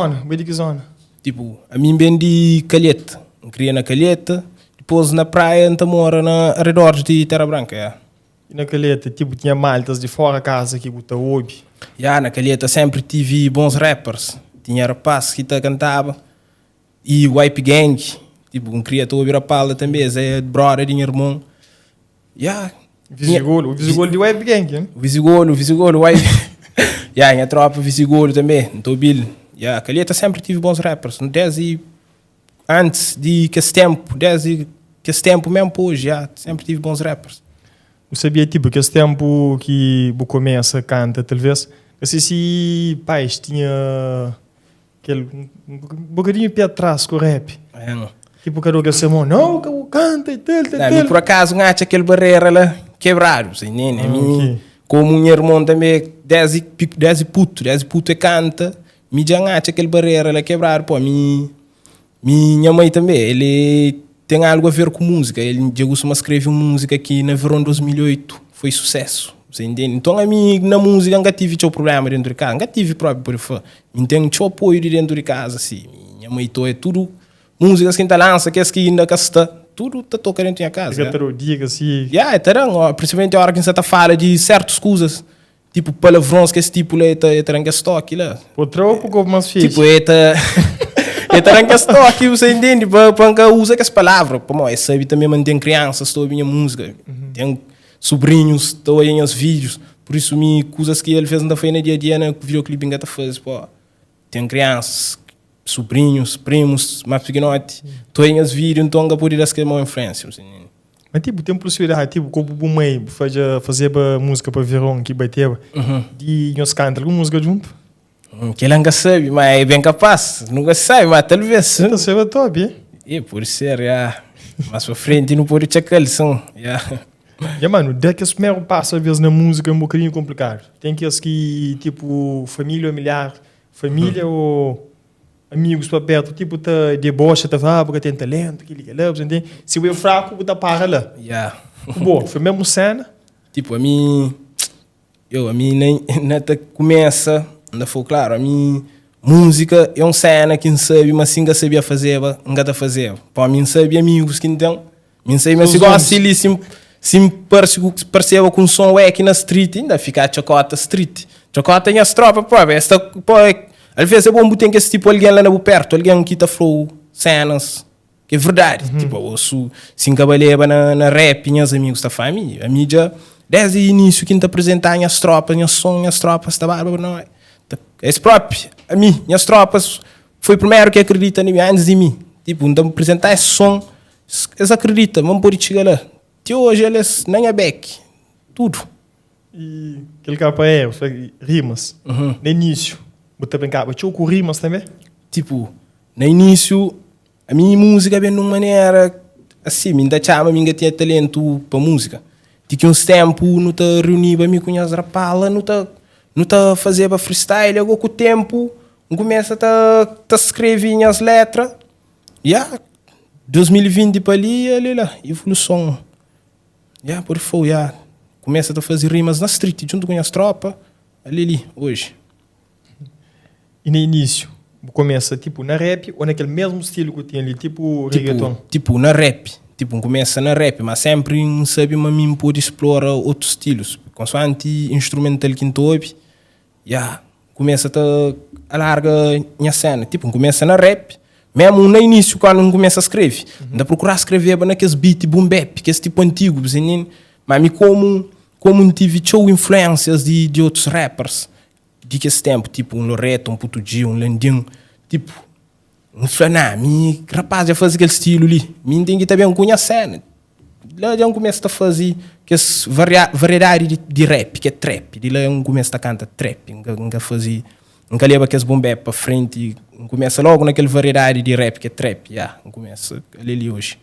Zona, bai di ki zona? Tipo, ami N ben di Calheta, N kria na Calheta, dipôs na Praia N ta mora na arredores di Terra Branca, ya. E na Calheta, tipo, tinha maltas di fora casa ki bu ta obi? Ya, na Calheta sempri tive bons rappers, tinha rapaz ki ta cantaba, e Wipe Gang, tipo, N kria ta obi rapaz la tambe, es é brother di nha irmon. Ya. Visigolo, o Visigolo di Wipe Gang, hein? Visigolo, Visigolo, Wipe. Ya, nha tropa Visigolo também, N ta obi-l. Ya, Calheta sempre tive bons rappers, desde antes di kes tempo, desde kes tempo mesmo pa hoje, ya, sempre tive bons rappers. Bu sabia, tipo, kes tempo ki bu começa canta, talvez, ka sei si pais tinha Kel um bocadinho pé atrás ku rap. É, não. Tipo cada kel sermão, não, que bu canta e tal, tal, Não, mi tal. por acaso N atxa kel barrera la quebrado, você entende? Ah, Mi, ok. como nha irmão também, desde, desde puto, desde puto e canta, mi dja N atxa kel barrera la quebrado, pô, mi, mi, nha mãe também, ele tem algo a ver com música, ele dja costuma escrever uma música que na verão 2008 foi sucesso, você entende? Então a mi na música nunca tive txeu problema dentro de casa, nunca tive próprio por fã. Mi ten txeu apoiu di dentu di kaza si nha mai ta oia tudu músikas ki N ta lansa, kes ki inda ka sta, tudu ta toka dentu nha kaza. Ka ta da-u dica si? Ya, e ta da-m, prinsipalmenti óra ki N sa ta fala di sértus kuzas, tipu palavrons kes tipu la, e ta e ta da-m kes toki la. Po tra-u pa kopu más fixi. Tipu, e ta e ta da-m kes toki, bu sa intendi, pa pa N ka uza kes palavra, pamodi e sabe tanbe ma N ten kriansas ta obi nha múzika, ten Sobrinhus ta odja nhas vídius, pur isu mi kuzas ki alvês N ta faze na dia a dia na videoclip N ka ta faze pó ten kriansas, sobrinhus, primus más pikinoti ta odja nhas vídiu nton N ka pode da-s kel mau influénsia. Ma tipo ten possibilidadi tipo ku bu mãe bu fadja fazeba múzika pa veron ki bateba di nhos kanta algun múzika djuntu? Kel-la N ka sabe, ma é ben kapaz. Nu ka sabe, ma talvês. Ta seba top, eh? E, pode ser, ya. Mas pa frenti nu pode txeka-l, sin, ya. Ya, mano, da kes primeru pasu alvês na múzika é un bokadinhu konplikadu. Ten kes ki, tipu, família ô milhar, família ô amigus pa pertu, tipu, ta deboxa, ta fla, ah, bu ka ten talentu, kili, kila, bu sa ntende? Si bu é fraku, bu ta para la. Ya. Ku bo, foi mesmu sena? Tipu, ami. Eu, ami nem na ta kumesa, N ta fla-u klaru, ami múzika é un sena ki N sabe ma si N ka sabia fazeba, N ka ta fazeba. Pamodi mi N sabe amigus ki N ten, mi N sabe ma si gosi li si si N parse ku parseba ku un son weki na street, N ta fika txokota street. Txokota nhas tropa propi, es ta pô alves é bon bu ten kes tipu algen la na bu pertu, algen ki ta fla-u senas. É verdadi, mm -hmm. tipo, osu, si nka baleba na, na rap, nhas amigos ta fala, ami, ami dja, desde início ki nta apresentar nhas tropas, nhas som, nhas tropas ta barba, não, é, es próprio, ami, nhas tropas, foi primeiro que acredita em mim, antes de mim, tipo, nta apresentar esse som, es acredita, mas pode chegar lá, te hoje eles, na nha back, tudo. E kel KR, fla rimas, na inísiu bu ta brinkaba txeu ku rimas tanbê? Tipo, na inísiu, ami múzika ben di un manera asi, mi N ta txaba mi N ka tinha talentu pa múzika. Ti ki uns ténpu nu ta reuniba mi ku nhas rapaz la, nu ta nu ta fazeba freestyle. Ago ku ténpu N kumesa ta ta skrebe nhas létra. Ya, 2020 pa li, ali la, ivoluson. Ya, pode fou, ya. Kumesa ta faze rimas na street djuntu ku nhas tropa, ali li, oji. E na inísiu, bu kumesa tipo na rap ou na kel mesmu stilu ku tinha li, tipo reggaeton? Tipo, tipo na rap. Tipo, N kumesa na rap, ma sempri N sabe ma mi N pode splora otus stilus, konsoanti instrumental ki N ta obi, ya. Kumesa ta alarga nha sena. Tipo, N kumesa na rap, mesmu na inísiu kandu N kumesa skrebe, N ta prokura skreveba na kes beat boom bap, kes tipu antigu, bu ntende? Ma mi komu komu N tive txeu influênsias di di otus rappers di kes tenpu, tipu un Loreto, un Puto Dji, un Landim, tipu, N fla, nah, mi rapaz dja faze kel stilu li, mi N ten ki ta ben ku nha sena. La dja N kumesa ta faze kes variedadi di rap, ki é trap. Di la N kumesa ta kanta trap. N ka, N ka faze, N ka leba kes boom bap pa frenti. N kumesa logu na kel variedadi di rap ki é trap, ya. N kumesa ali li oji.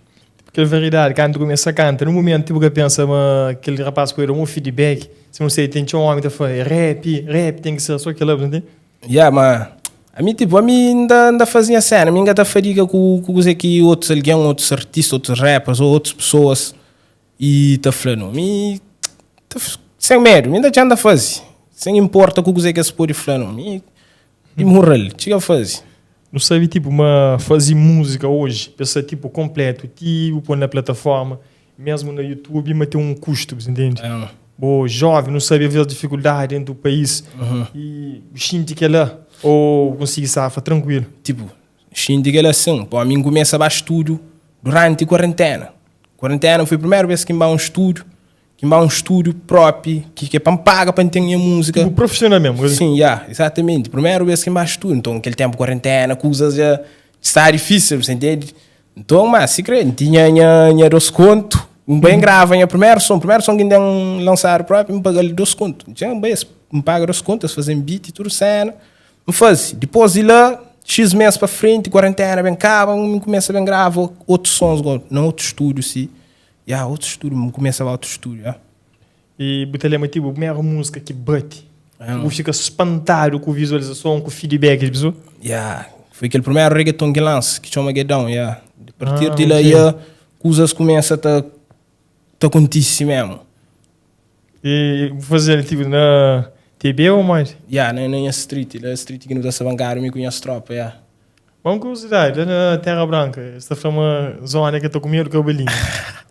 Kel variedadi, kantu kumesa kanta, nun mumentu ti bu ka pensa ma kel rapaz pode da un feedback? Si nu sai, ten txeu omi ta fla, é rap, rap ten ki ser so kel-la, bu ta ntende? Ya, ma ami tipo, ami N ta, N ta faze nha sena, mi N ka ta fadiga ku, ku kuze ki otus algen, otus artista, otus rappers ou otus pesoas e ta fla no. Mi ta sen medu, mi N ta txenta faze, sen importa ku kuze ki es pode fla no. Mi di mural, txiga faze. Nu sabe tipo ma faze múzika oji pa sta tipo konpletu ti bu poi na plataforma mesmu na youtube ma ten un kustu bu intende? Bo joven nu sabe aves difikuldadi dentu país i bu xinti kela o bu konsigi safa trankuilu? Tipo xinti kela sin po ami nkumesa ba studu duranti kuarentena kuarentena foi primeru bes ki nba un studu Ki N ba un stúdiu própi, ki ke pa N paga pa N ten nha múzika. Tipo profissional mesmo, quer dizer? Sim, ya, exatamente. Primeru bês ki N ba stúdiu, nton kel ténpu kuarentena, kuzas dja staba difísil, bu entende? Nton, ma sikrê N tinha nha nha dos kontu, N bai N grava nha primeru son, primeru son ki N ten lansadu própi, N paga-l dos kontu. N txeu N bai, es N paga dos kontu, es faze-m beat i tudu séna, N faze. Dipôs di la, xis mês pa frenti, kuarentena ben kaba, N kumesa ben grava otus sons na otu stúdiu si. Ya, otu stúdiu, N kumesa ba otu stúdiu, ya. I bu ta lenbra tipo primeru múzika ki bati, ki bu fika spantadu ku vizualizason, ku feedback di pesoa? Ya, foi kel primeru reggaeton ki lansa, ki txoma Get Down, ya. A partir di la, ya, kuzas kumesa ta ta kontise memu. I bu faze-l tipo na TB ou mais? Ya, na nha street, la street ki nu ta sta bankadu mi ku nhas tropa, ya. Má un kuriosidadi, la na Terra Branka, es ta fla ma zona ka ta kumedu kabalinha,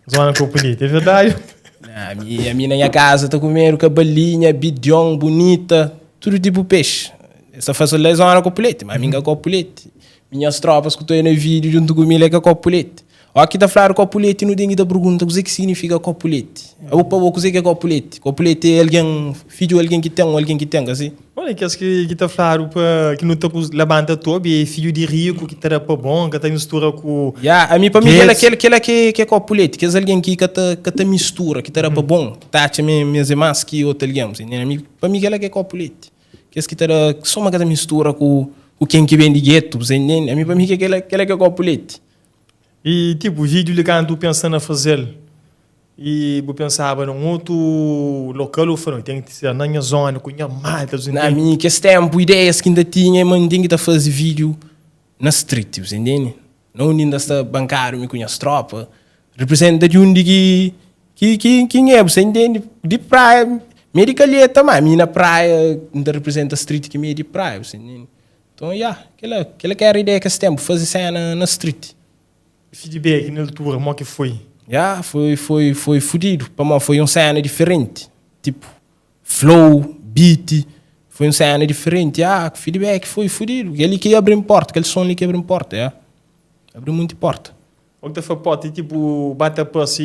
zona Kopuleti, é verdadi? Na, ami, ami na nha kaza ta kumedu kabalinha, bidion, bunita, tudu tipu pexi. Es ta fla so la é zona Kopuleti, ma ami N ka Kopuleti. Minhas tropas ku ta oia na vídiu djuntu ku mi la é ka Kopuleti. Ó ki ta fladu kopu leti nu ten ki ta pergunta kuzê ki signifika kopu leti. Abo pa bo kuzê ki é kopu leti? Kopu leti é algen, fidju algen ki ten ô algen ki ten, ka si? Olha kes ki ta fladu pa ki nu ta labanta tobi é fidju di riku ki ta da pa bon, ka ta mistura ku Ya, ami pa mi kela kel kela ki é kopu leti, kes algen ki ka ta ka ta mistura, ki ta da pa bon, ki ta atxa ma es é más ki otu algen, ami pa mi kela ki é kopu leti. Kes ki ta da sô ma ka ta mistura ku ku ken ki ben di getu, ami pa mi kela kela ki é kopu leti. I tipo vídeo li kantu bu pensa na fazel i bu pensaba na un otu lokal ou fla ten ki ser na nha zona ku nha malta bu Na mi kes tempu ideias ki nta tinha é ma N ten ki ta fazi vídeo na street bu entende? Na undi N ta sta bankadu mi ku nhas tropa representa di undi ki ki ki ki N é bu sa entende? Di praia mi é di Calheta ma mi na praia N ta representa street ki mi é di praia bu sa entende? Nton, ya, kela, kela ki era ideia kes tempu, faze sena na street. Feedback na altura, mo ki foi? Ya, foi, foi, foi fudidu, pamodi foi un sena diferenti, tipo, flow, beat, foi un sena diferenti, ya, feedback foi fudidu, kel-li ki abri-m porta, kel son li ki abri-m porta, ya, abri munti porta. O ki ta fla porta é tipo, ba ta parse.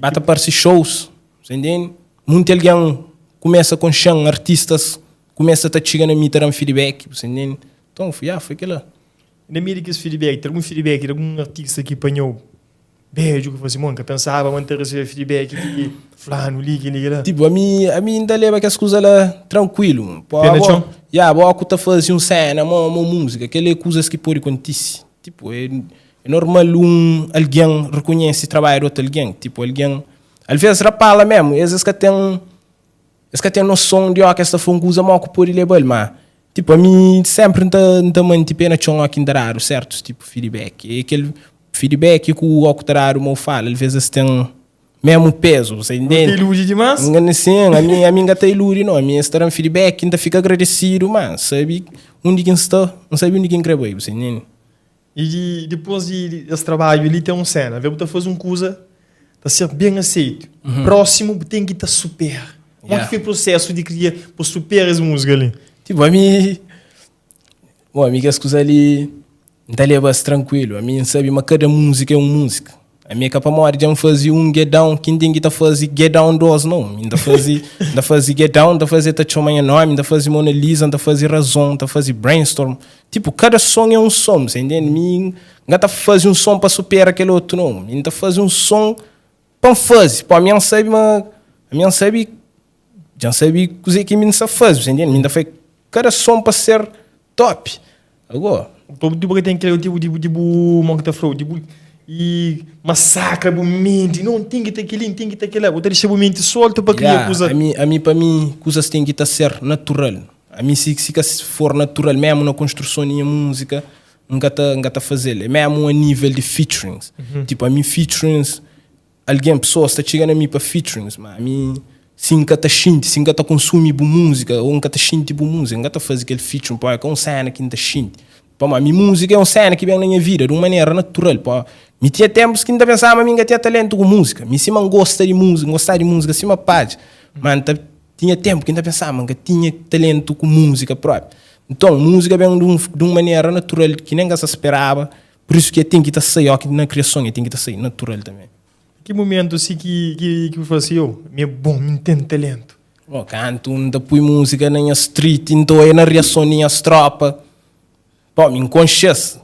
Ba ta parse shows, sa intende? Munti algen kumesa konxe-m, artistas Kumesa ta txiga na mi ta da-m feedback, bu sa intende? Nton, ya, foi kel-la. Na meiu di kes feedback, ten algun feedback di algun artista ki panha-u beju, ki fla si, Mon, N ka pensaba ma N ta resebe feedback di fulanu li, kel-li, kel-la? Tipo, ami, ami N ta leba kes kuza la trankuilu. Pé na txon? Ya, bo ku ta faze un sena mo, mo múzika, kel-la é kuzas ki pode kontise. Tipo, é normal un algen rekonhese trabadju di otu algen. Tipo, algen, alvês rapala mésmu, es es ka ten. Es ka ten noson di óki es ta fla un kuza mau ku pode leba-l. Má, tipu, ami sénpri N ta, N ta mante pé na txon óki N ta dadu sértus tipu feedback. É kel feedback ku óki ta dadu mau fala, alvês es ten mésmu pézu, bu sa N ta intende? iludi dimás? N ka, sin, ami, ami N ka ta iludi nau. Ami es ta da-m feedback, N ta fika agradesidu, má N sabe undi ki N sta, N sabe undi ki N krê bai, bu sa intende? I di dipôs di es trabadju li ten un séna, ve bu ta faze un kuza ta ser ben aseitu. Prósimu bu ten ki ta supera. Modi ki foi prosesu di kria pa supera es múzika li? Tipo, ami, bom, ami kes kuza li N ta leba-s trankuilu. Ami N sabe ma kada múzika é un múzika. Ami é ka pamodi dja N faze un Get Down ki N ten ki ta faze Get Down 2, nau. Mi N ta faze, N ta faze Get Down, N ta faze Ta Txoma Nha Nomi, N ta faze Mona Lisa, N ta faze Razon, N ta faze Brainstorm. Tipu, kada son é un son, sa intende? Mi N ka ta faze un son pa supera kel otu, nau. Mi N ta faze un son pa N faze. Pô, ami N sabe ma, ami N sabe, dja N sabe kuzê ki mi N sa faze, sa intende? Mi N ta faze kada son pa ser top. Agó. Nton tipo ka ten kel tipo di di bu mo ki ta flau di bu i masakra bu menti non ten ki ta keli ten ki ta kela bu ta dexa bu menti soltu pa kria kuza. Ami ami pa mi kuzas ten ki ta ser natural ami si si ka for natural memu na konstruson di nha múzika N ka ta N ka ta fazel é memu a nível di featurings tipo ami featurings Algen, pesoas ta txiga na mi pa featurings, ma ami si N ka ta xinti, si N ka ta konsumi bu múzika ou N ka ta xinti bu múzika, N ka ta faze kel featuring pamodi é ka un sena ki N ta xinti. Pamodi mi múzika é un séna ki ben na nha vida di un manera natural. Pamodi mi tinha ténpus ki N ta pensaba ma mi N ka tinha taléntu ku múzika. Mi sima N gosta di múzika, N gostaba di múzika sima padja. Má N ta tinha ténpu ki N ta pensaba ma N ka tinha taléntu ku múzika própi. Nton, múzika ben di un di un manera natural ki nen N ka sta speraba. Pur isu ki el ten ki ta sai, óki na kriason el ten ki ta sai natural tanbê. Ki momentu si ki ki bu fla si, Yo, mi é bon, mi N ten taléntu? Bon, kantu N ta pui múzika na nha street, N ta oia na riason di nhas trópa. Pô, mi N konxe-s.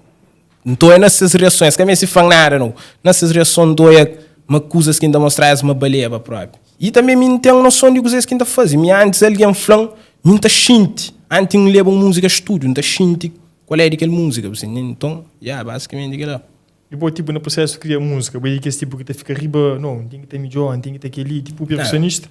N ta oia na ses riason, es ka meste fla-m nada nau. Na ses riason N ta oia ma kuzas ki N ta mostra-s ma baleba própi. I tanbê mi N ten noson di kuzê ki N ta faze. Mi antis algen fla-m, mi N ta xinti. Antis N leba un múzika stúdiu, N ta xinti kual é di kel múzika. Nton, ya, bazikamenti kel-la. I bo tipo na prosesu kria musika, bo é di kes tipo ki ta fika riba, no, N ten ki ta midjor, N ten ki ta keli, tipo perfeksionista?